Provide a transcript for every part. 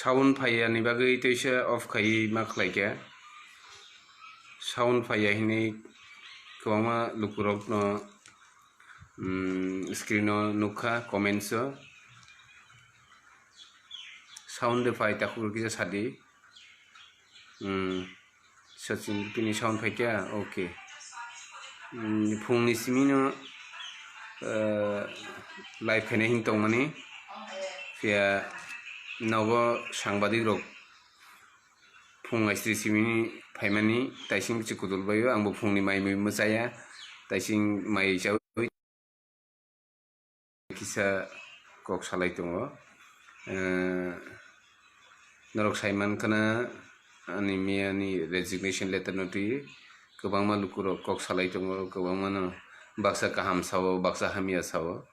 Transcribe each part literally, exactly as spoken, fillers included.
Sound phaiya ni bagwi teisa off khaiwi ma khlaikha. Sound phaiya hinwi kwbangma lukurokno, mm, screen o nukha, comments o. Sound de phai takhuk kisa sadi. Hmm, Sachin bini sound phaikha, okay. Hmm, phungni simi no, eh, live khaina hin tongmani. Phiya nogo sangbadik rok phung aisri simi phaimani, taising bichi kudul baio, angbo phungni mai mui mwchaya, taising mai chawi. Kisa kok salai tongo. Eh, norok sai mankha na ani miyani resignation letter no twi kwbangma lukurok kok salai tongo, kwbangma no baksa kaham sao, baksa hamya sao.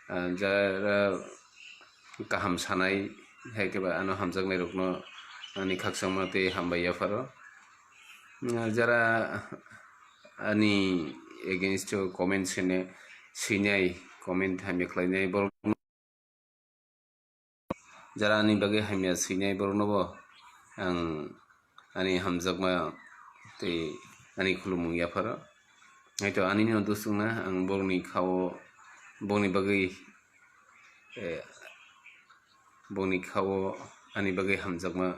Ah, jara kaham sanai hai khe ba ano hamjaknai rokno ani khakchangma tei hambai yapharo. Ah, jara ani against o comment sene, swinai, comment hamya khlainai borok, jara ani bagwi hamya swinai borokno bo ang ani hamjakma tei ani khulumung yapharo. Haito ani no dusungna ang borokni khao, borokni bagwi, eh, borokni khao ani bagwi hamjakma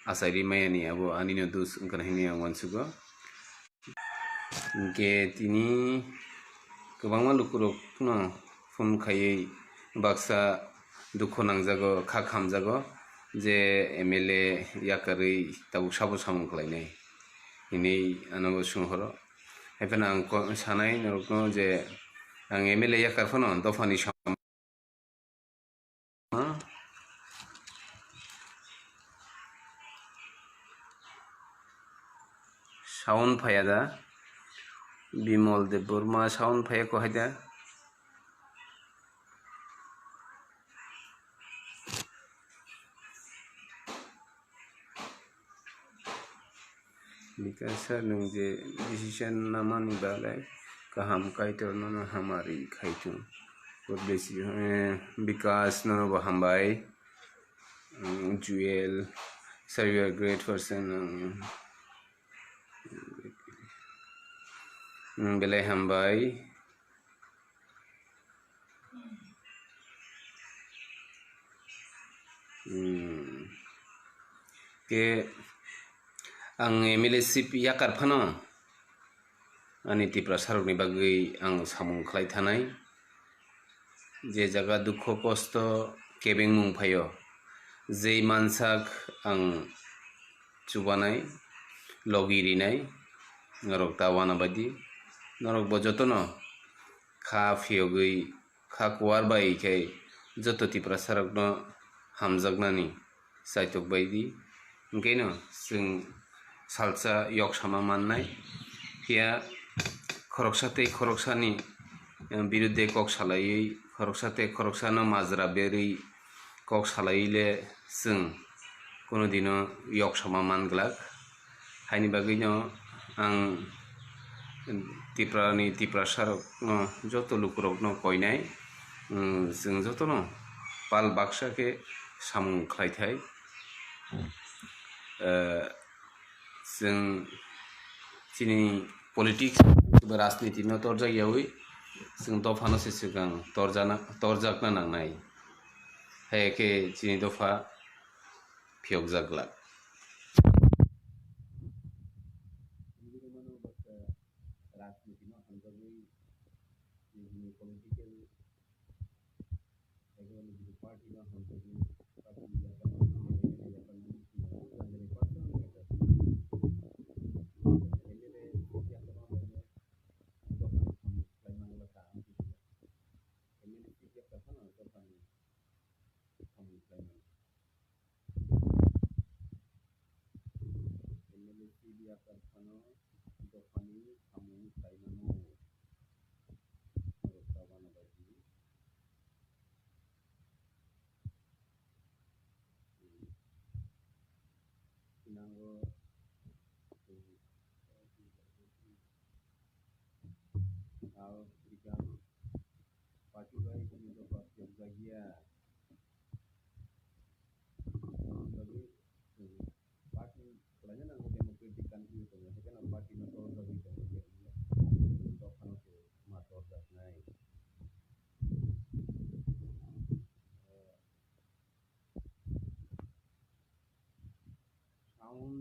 achairi mayani abo ani no dus wngkha hinwi ang uansugo. Hinkhe tini kwbangma lukurokno phone khaiwi baksa dukhu nangjago, kha khamjago je M L A yakarwi tabuk sabo samung khlainai hinwi ano bo swnghoro. Haiphano ang ko-, sanai norokno je ang M L A yakar phano dophani sam- Sound phaiya da? Bimol Debbarma sound phaiya ko hai da? Bikas sir, nwng je decision namani bagwi kaham, Kaitor nono hamari khai thung. God bless you. Eh, Bikas, nono bo hambai. Mm, Jewel, sir, you are a great person. Mm, mm, belai hambai. Hmm. Ke ang M L A seat yakar phano ani Tiprasa rokni bagwi ang samung khlai thanai. Je jaga dukho kosto kebengmung phaio, jei mansak ang chubanai, logi rinai, norok ta wana baidi. Norok bo jotono kha phiyogwi, kha kuar bai khe joto Tiprasa rokno hamjaknani chaitok baidi. Hinkhe no chwng salsa yok sama mannai. Phiya khoroksa tei khoroksani, eh, birudde kok salaiwi, khoroksa tei khoroksano majra berwi kok salaiwi le chwng kono dino yok sama man glak. Haini bagwino ang Tiprani Tiprasa rokno, joto lukurokno koinai, mm, chwng jotono pal baksa khe samung khlai thai. Eh, chwng chini politics ba rajniti no torjak yaui chwng dophano se swkang torjana, torjakna nangnai. Hai khe chini dopha phiyokjak glak. Rajniti no hamjagwi nini political, ego nini party no hamjagwi party ni yakarwi, M L A ni yakarwi, nini personal yakarwi. M L A yakarma bai no dophani samung khlai mangla ta ang kisa. M L A seat yakar phano dophani samung khlai mangla. M L A seat yakar phano dophani samung khlai mano. Norok ta wana bai di. Nango, ah, party bai kunu dopha phiyokjakya.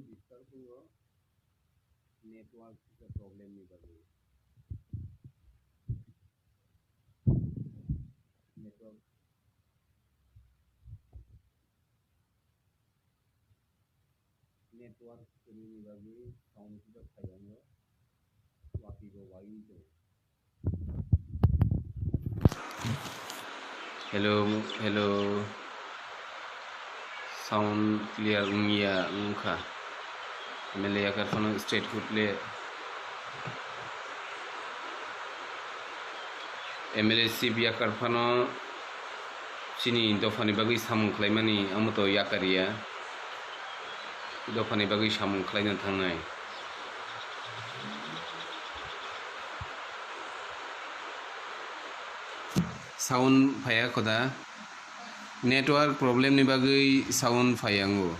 Disturb wngo network kisa problem ni bagwi. Network, network kwrwini bagwi sound kisa phai wngo, watwi bo waiwi tongo. Hello, hello. Sound clear wngya wngkha. M L A yakar phano state hood le. M L A chief yakar phano chini dophani bagwi samung khlaimani amo to yakar ya. Dophani bagwi samung khlaina thangnai. Sound phaiya khoda. Network problem ni bagwi sound phaiya wngo.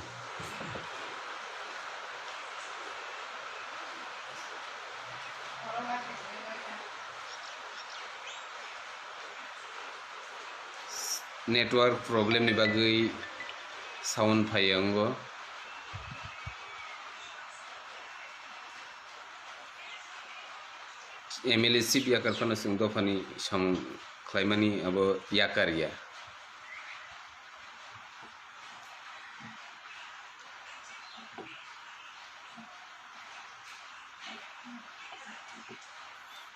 Network problem ni bagwi sound phaiya wngo. M L A chief yakar phano chwng dophani samung khlaimani abo yakar ya.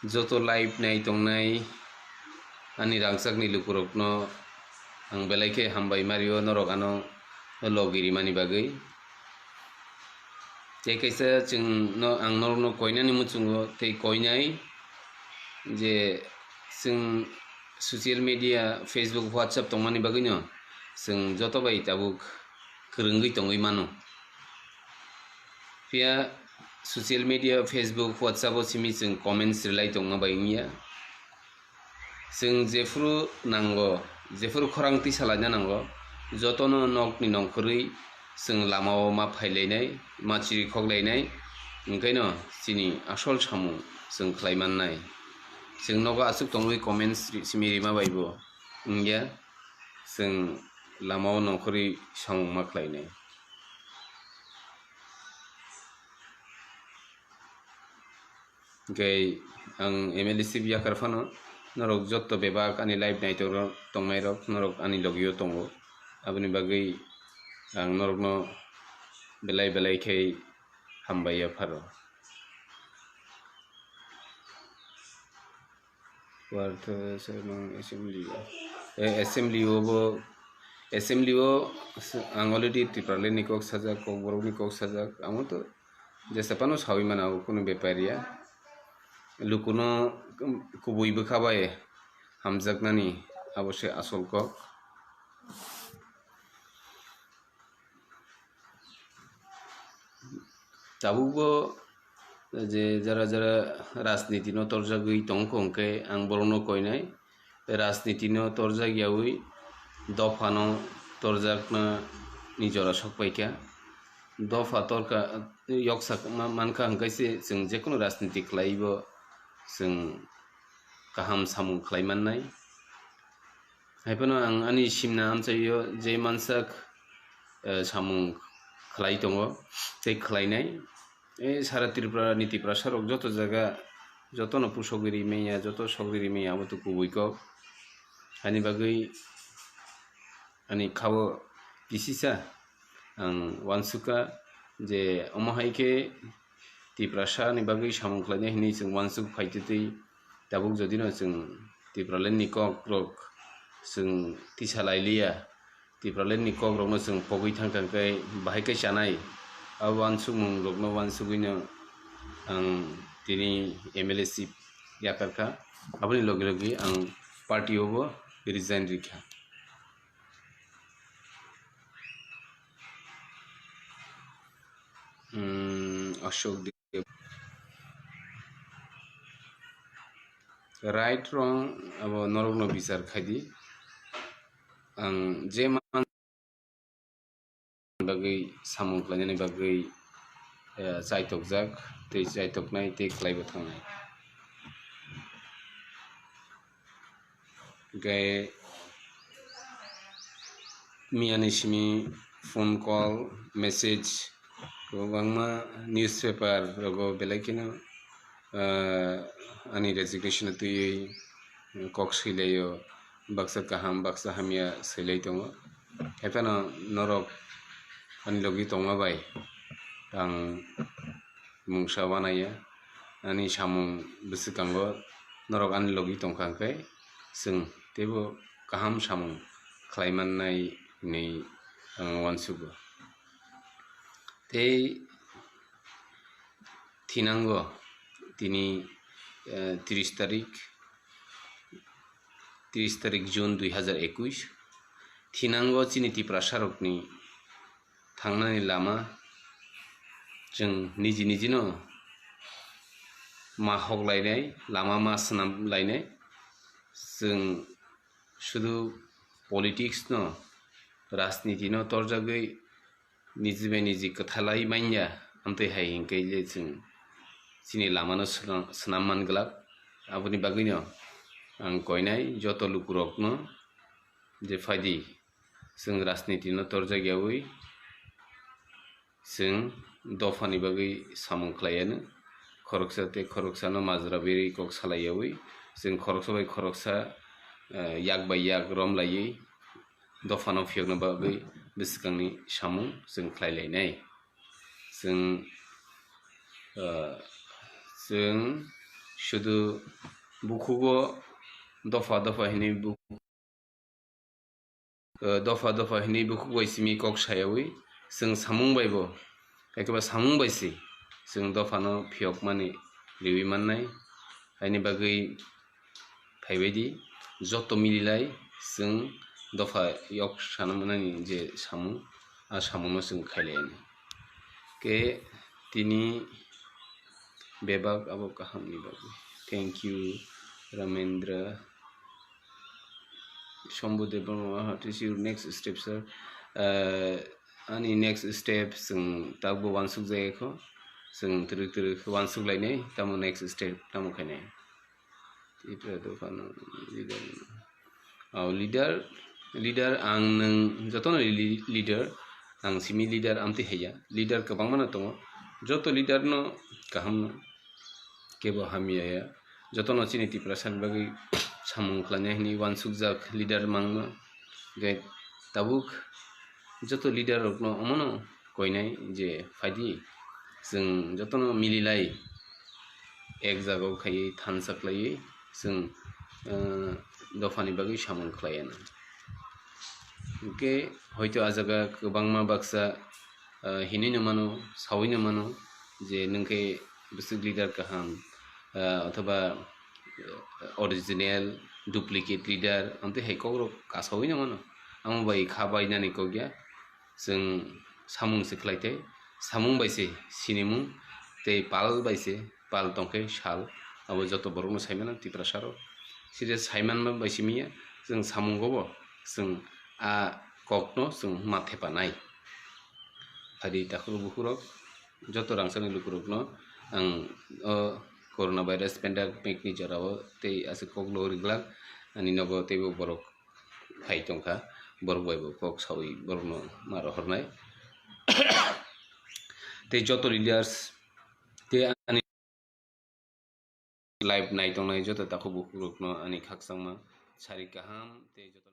Joto live nai tongnai ani rangchakni lukurokno ang belai khe hambai mario, norok ano logi rimani bagwi. Tei kaisa chwng no, ang norokno koinani muchungo tei koinai je chwng social media, Facebook, WhatsApp tongmani bagwino chwng joto bai tabuk kwrwngwi tongwi mano. Phiya social media, Facebook, WhatsApp o simi chwng comments rwlai tongma bai wngya. Chwng jephuru nango, jephuru khorang tisa laina nango, jotono nokni nongkhorwi chwng lamao ma phailainai, ma chirikhok lainai, hwnkhaino chini asol samung chwng khlai mannai. Chwng nogo aswk tongwi comments ri-, simi rima baibo wngya, chwng lamao nongkhorwi samung ma khlainai. Hwnkhe ang M L A chief yakar phano norok jotto bebak ani live naitokno tongnairok norok ani logio tongo, aboni bagwi ang norokno belai belai khe hambai yapharo. Wartha Sernong Assembly o. Eh, Assembly o bo, Assembly o s-, ang already Tipraland ni kok sajak, Kokborok ni kok sajak, amo to jesa phano sawi mano, abo kunu bepar ya. Lukuno kubui bwkha bai hamjaknani abo se asol kok. Tabukbo je jara jara rajniti no torjagwi tongkha, hwnkhe ang borokno koinai rajniti no torjak yaui dopha no torjakna ni jora sokpaikha. Dopha torka yoksa ma-, mankha, hwnkhe se chwng jekunu rajniti khlaibo chwng kaham samung khlai mannai. Haiphano ang ani simna amchaio je mansak, eh, samung khlai tongo tei khlainai. Eh, sara Tripura ni Tiprasa rok joto jaga, jotono pusogwi rimanya, joto sogwi rimanya, abo to kubui kok. Ani bagwi ani khao kisisa ang uansukha je omo hai khe Tiprasa ni bagwi samung khlainai hinwi chwng uansuk phaitwi twi tabuk jodi no chwng Tipraland ni kok rok chwng tisa lai liya, Tipraland ni kok rok no chwng pogwi thang thang khe bahai khe chanai, abo uansukmung rok no uansugwi no ang tini M L A chief yakar kha, aboni logi logi ang party o bo resign rikha. Hmm, Ashok Deb. Right, wrong, abo norokno bichar khaidi. Ang je man bagwi samung khlainani bagwi, eh, chaitokjak, tei chaitoknai, tei khlaibo thangnai. Hwnkhe miyani simi phone call, message, Kwbangma newspaper rogo belai kheno, ah, ani resignation twiwi kok swilaio, baksa kaham, baksa hamya swilai tongo. Haiphano norok ani logi tongma bai ang mungsa wanaya, ani samung bwswkango norok ani logi tongkha hwnkhe chwng teibo kaham samung khlai mannai hinwi ang uansugo. Tei thinango tini, eh, tris tarik, tris tarik June dui hazar ekuis, thinango chini Tiprasarokni thangnani lama chwng niji nijino ma hoklainai, lama ma swnam lainai. Chwng sudu politics no, rajniti no torjagwi niji bai niji kwthalai manya, amtwi hai hinkhe je chwng chini lamano swnam, swnam man glak. Aboni bagwino ang koinai joto lukurokno je phaidi, chwng rajniti no torjak yaui chwng dophani bagwi samung khlaiya no, khoroksa tei khoroksano majra berwi kok salai yaui chwng khoroksa bai khoroksa, eh, yak bai yak rom laiwi dophano phiyokna bagwi bwswkangni samung chwng khlai lainai. Chwng, ah, chwng sudu bukhugo dopha dopha hinwi bu-, ah, dopha dopha hinwi bukhuk bai simi kok sayaui chwng samung bai bo, ekheba samung bai se chwng dophano phiyokmani riwi mannai. Haini bagwi phaibaidi joto mililai chwng dopha yok sana manani je samung, a samungno chwng khailai ani. Ke tini bebak abo kahamni bagwi. Thank you, Ramendra. Shambhu Debbarma, what is your next step, sir? Uh, ani next step chwng tabukbo uansuk jaya kho. Chwng twrwk twrwk uansuk lainai, tamo next step tamo khainai. Tipra dophano leader. Oh, leader, leader ang nwng jotono li-, leader, ang simi leader amtwi haiya. Leader kwbangmano tongo. Joto leader no kaham no, kebo hamya ya. Jotono chini Tiprasani bagwi samung khlainai hinwi uansukjak leader mangno. Hwnkhe tabuk joto leader rokno omono koinai je phaidi, chwng jotono mililai ek jagao khaiwi thansa khlaiwi chwng, eh, dophani bagwi samung khlaiya na. Hwnkhe hoito a jaga kwbangma baksa, eh, hinwi no mano, saui no mano je nwng khe bwswk leader kaham, eh, othoba, eh, original, duplicate leader, amtwi hai kokrok kasaui no mano. Amo bai kha bainani kok ya. Chwng samung se khlai thai, samung bai se sinimung, tei pal bai se pal tong khe sal, abo joto borokno sai mano Tiprasa rok. Side sai manma bai simi ya, chwng samungo bo chwng a kokno chwng ma thepa nai. Phadi takhuk bukhuk rok, joto rangchakni lukurokno ang o corona virus pandemic ni jorao tei aswk kok logri glak, ani nogo teibo borok phai tongkha, borok bai bo kok saui borokno ma rohornai. Tei joto leaders tei ani live nai tongnai joto takhuk bukhuk rokno ani khakchangma sari kaham tei joto